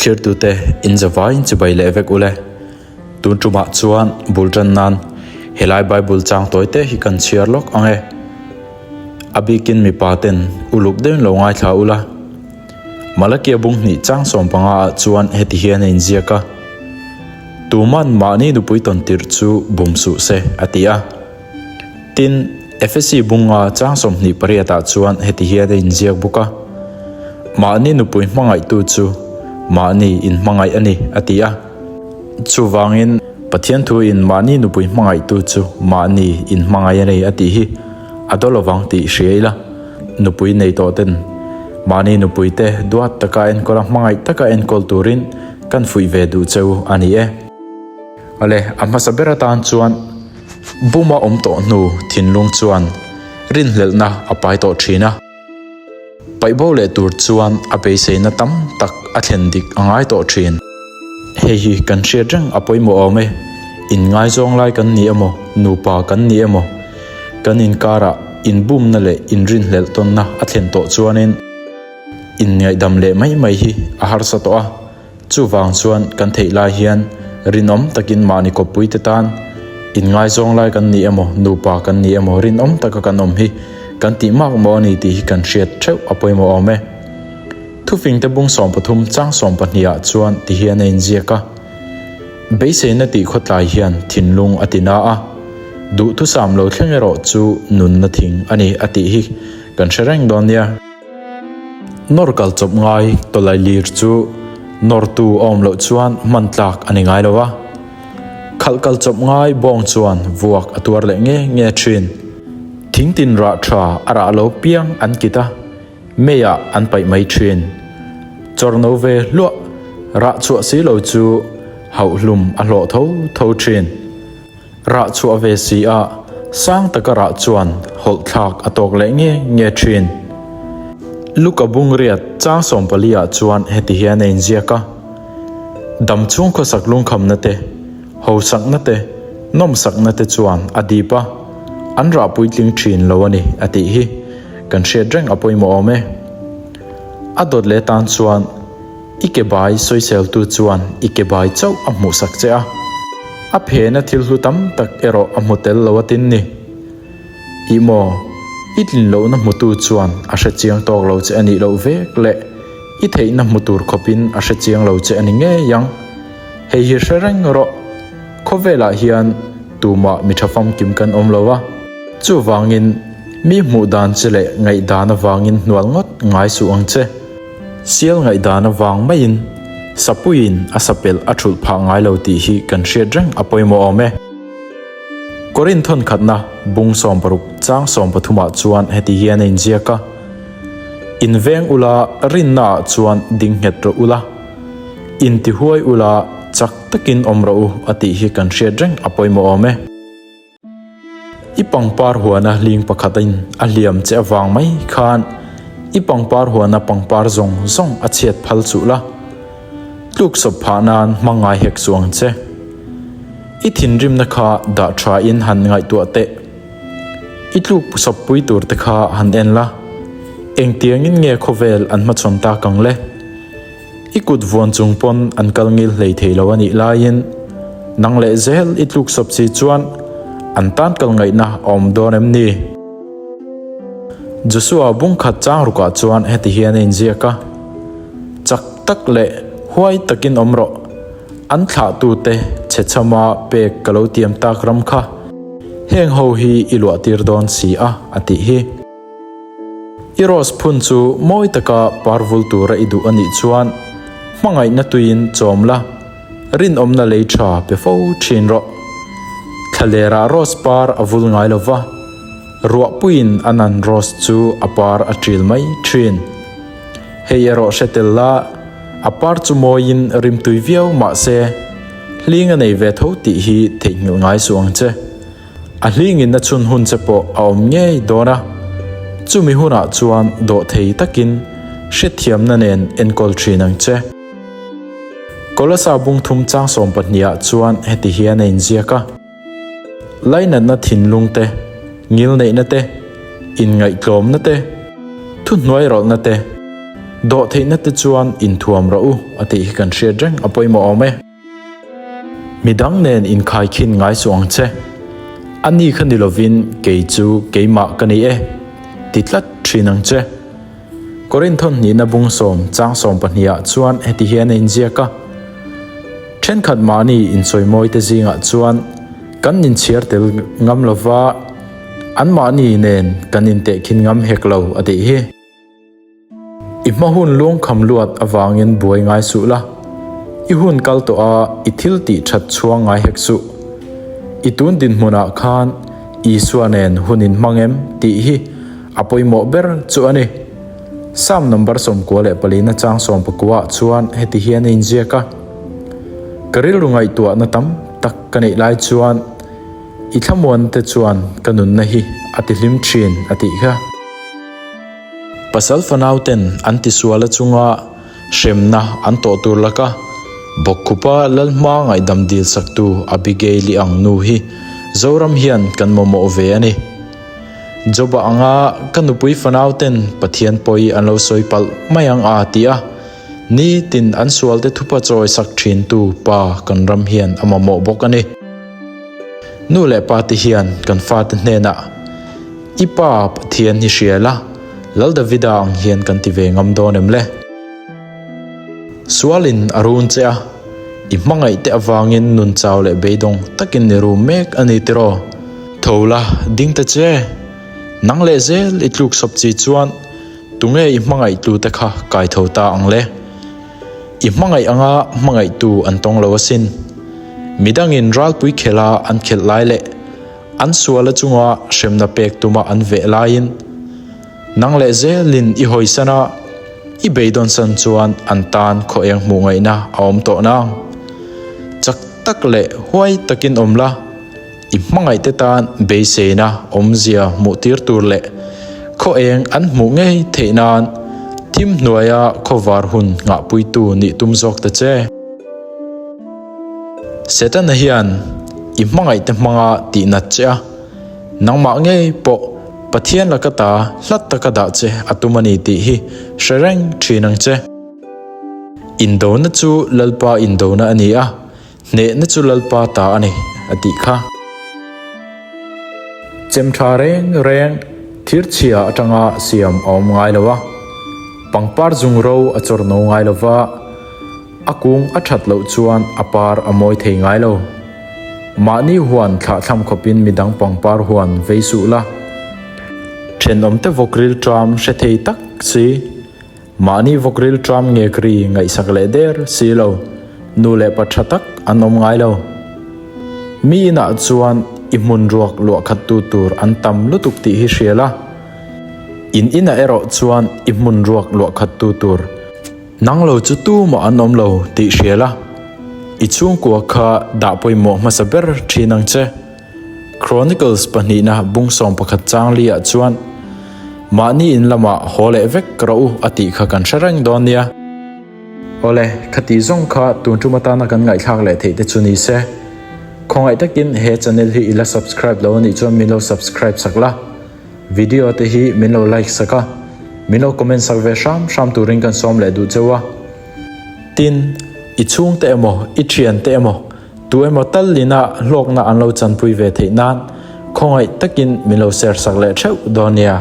Thlirtute in zavaiin chibai leh vek ule. Tun tumah chuan bul tan nan helai Bible chang tawi te hi kan chhiar lawk ang e. A bikin mipa ten uluk deuhin lo ngaithla ula. Malakia bung hnih chang 15 ah chuan heti hian a inziak a, Tuman mahni nupui tawn tirh chu bum suh se, a ti a. Tin, Efesi bunga chang 28 ah chuan heti hian a inziak bawk a, Mahni nupui hmangaihtu chu mahni inhmangaih a ni, a ti a. Chuvangin, Pathian thuin mahni nupui hmangaihtu chu mahni inhmangaih a ni a tih hi a daw lovang tih hria ila. Nupui nei tawh ten mahni nupuite duat taka enkawl a hmangaih taka enkawl turin kan fuih ve duh cheu a ni e. Awle, a hmasa ber atan chuan Buma awm tawh hnu thinlung chuan rinhlelhna a pai tawh thin a. Paihbo leh tur chuan a beiseina tam tak a thlen dik a ngai tawh thin. Hei hi kan hriat reng a pawimawh awm e, inngaizawng lai kan ni emaw, nupa kan ni emaw, kan inkarah inbumna leh inrinhlelh tawnna a thlen tawh chuanin inngaihdam leh mai mai hi a harsa tawh a. Chuvang chuan kan theih lai hian rinawm takin mahni kawppuite tan inngaizawng lai kan ni emaw, nupa kan ni emaw rinawm taka kan awm hi kan tih mak maw a ni tih hi kan hriat theuh a pawimawh awm e. Thufingte bung 13 chang 12 ah chuan ti hian a inziak a, Beiseina tih khawtlai hian thinlung a ti na a, duhthusam lo thleng erawh chu nunna thing a ni a tih hi kan hre reng dawn nia. Nawr kal chawp ngai tawlai lir chu nawrtu a awm loh chuan hman tlak a ni ngai lo a. Khalh kal chawp ngai bawng chuan vuak a tuar leh nge nge thin. Thing tin rah tha a rah lo piang an kit a, meiah an paih mai thin. Chawr no ve hluah rah chhuah si lo chu hauh hlum a hlawh tho tho thin. Rah chhuah ve si a, sang taka rah chuan hawlh thlak a tawk leh nge nge thin. Luka bung riat chang 14 ah chuan heti hian a inziak a, Dam chhung khawsak lungkhamna te, hosakna te, nawmsakna te chuan a dip a, an rah puitling thin lo a ni a tih hi kan hriat reng a pawimawh awm e. A dawt leh tan chuan. I ke bai sawiseltu chuan i ke bai chauh a hmuhsak che a, a phena thil hlu tam tak erawh a hmu tel lo a tin ni. Ih maw, i tlin lohna hmutu chuan a hre chiang tawk lo che a nih loh vek leh i theihna hmu tur khawpin a hre chiang lo che a ni ngei ang. Hei hi hre reng rawh, khawvelah hian tumah mi tha famkim kan awm lo a, chuvangin mi hmuh dan che leh ngaihdan avangin hnual ngawt ngai suh ang che. Sial ngaihdan avang maiin Sapuiin a sapelh a thulh phah ngai lo tih hi kan hriat reng a pawimawh awm e. Korin thawnkhatna bung 60 chang 13 ah chuan heti hian a inziak a, Inveng ula rinna ah chuan ding nghet rawh ula, intihuai ula chak takin awm rawh u a tih hi kan hriat reng a pawimawh awm e. I pangpar huana hling pakhatin a hliam che avang mai khan i pangpar huana pangpar zawng zawng a chhiat phal chuh la, tluk sawp phah nan hmang ngai hek suh ang che. I thinrimna kha dah tha in han ngaihtuah teh. I tluk sawp pui tur te kha han en la, engtiangin nge khawvel an hmachhawn tak ang le? I kut vuan chung pawn an kal ngil hlei thei lo a nih laiin nang leh zel i tluk sawp si chuan an tan kal ngaihna a awm dawn em ni? Joshua bung khat chang rukah chuan heti hian a inziak a, Chak tak leh huai takin awm rawh, an thlahtute chhe chhama pek ka lo tiam tak ram kha heng ho hi i luahtir dawn si a, a tih hi. I rose phun chu mawi taka par vul tura i duh a nih chuan hmangaihna tuiin chawm la, rinawmna lei tha pe fo thin rawh. Thlalerah rose par a vul ngai lo va, ruahpuiin a nan rose chu a par a ṭil mai thin. Hei erawh hre tel la, a par chu mawiin rimtui viau mah se, hling a nei ve tho tih hi theihnghilh ngai suh ang che. A hlingin a chhun hun che pawh a awm ngei dawn a, chumi hunah chuan dawhthei takin hriatthiamna nen enkawl thin ang che. Kolasa bung thum chang 12 ah chuan heti hian a inziak a, Lainatna thinlung te, ngilneihna te, inngaihtlawmna te, thuhnuairawlhna te, Dawhtheihna te chuan inthuam rawh u a tih hi kan hriat reng a pawimawh awm e. Midang nen inkhaikhin ngai suh ang che. A ni kha ni lovin kei chu keimah ka ni e, ti tlat thin ang che. Korinthon hnihna bung sawm chang 12 ah chuan heti hian a inziak a, Thenkhat mahni insawimawi te zingah chuan kan inchhiar tel ngam lova, anmahni nen kan intehkhin ngam hek lo a tih hi. I hma hun lungkham luat avangin buai ngai suh la, i hun kal tawh a i thil tih that chhuang ngai hek suh. I tun dinhmunah khan Isua nen hun in hmang em tih hi a pawimawh ber chu a ni. Psalm number 94 na chang 19 ah chuan heti hian a inziak a, Ka rilru ngaihtuahna tam tak ka neih lai chuan i thlamuante chuan ka nunna hi a tihlim thin a tih kha. Pasal fanau ten an tisual a chunga hremna an tawh tur laka Bawkkhupa Lalhma ngaihdam dil saktu Abigail-i ang nu hi Zoram hian kan mamawh ve a ni. Job-a anga ka nupui fanau ten Pathian pawi an lo sawi palh mai ang a ti a, nitin an sualte thupa chawi sak thintu pa kan ram hian a mamawh bawk a ni. Nu leh pa te hian kan fate hnenah I pa Pathian hi hria la, Lal Davida ang hian kan ti ve ngam dawn em le? Sualin a run che a, i hmangaih te avangin nun chau leh beidawng takin i rum mek a ni tiraw? Tho la, ding ta che! Nang leh zel i tluk sawp chi chuan tunge i hmangaih tu te kha kai tho ta ang le? I hmangaih anga hmangaihtu an tawng lo asin. Midangin ralpui khelha an khelh lai leh An suala chunga hremna pek tuma an veh laiin nang leh zelin i hawisan a, i beidawnsan chuan an tan khaw eng hmuh ngaihna a awm tawh nang. Chak tak leh huai takin awm la, i hmangaihte tan beiseina awmzia hmuh tir tur leh khaw eng an hmuh ngei theih nan thim hnuaia khawvar hun nghahpuitu nih tum zawk ta che. Setana hian i hmangaihte hmanga tih nat che a, nangmah ngei pawh Pathian laka ta hlat taka dah che a tum a ni tih hi hre reng thin ang che. Indona chu Lalpa indona a ni a, hnehna chu Lalpa ta a ni, a tih kha. Chem tha reng reng thirchhia atanga siam a awm ngai lo a, pangpar zung ro a chawr no ngai lo va, A kung a that loh chuan a par a mawi thei ngai lo. Mahni huan thlahthlam khawpin midang pangpar huan vei suh la. Thenawmte vawkril tram hre thei tak si, mahni vawkril tram ngek ri ngaihsak leh der si lo, nu leh pa tha tak an awm ngai lo. Mi inah chuan i hmun ruak luah khattu tur an tam lutuk tih hi hria la. In inah erawh chuan i hmun ruak luah khattu tur. Nang lo chu tumah an awm lo tih hria la, i chhungkua kha dah pawimawh hmasa ber thin ang che. Chronicles pahnihna bung 11 chang li ah chuan mahni in lamah haw leh vek rawh u a tih kha kan hre reng dawn nia. Awle, khati zawng kha tun tum atana kan ngaihthlak leh theih te chu ni se. Khawngaih takin he channel hi i la subscribe lo anih chuan min lo subscribe sak la. Video te hi min lo like sak a, min lo comment sak ve hram hram turin kan sawm leh duh cheu a. Tin, i chhungte emaw, i thiante emaw, tu emaw tal ina hlawkna an lo chanpui ve theih nan khawngaih takin min lo share sak leh theuh dawn nia.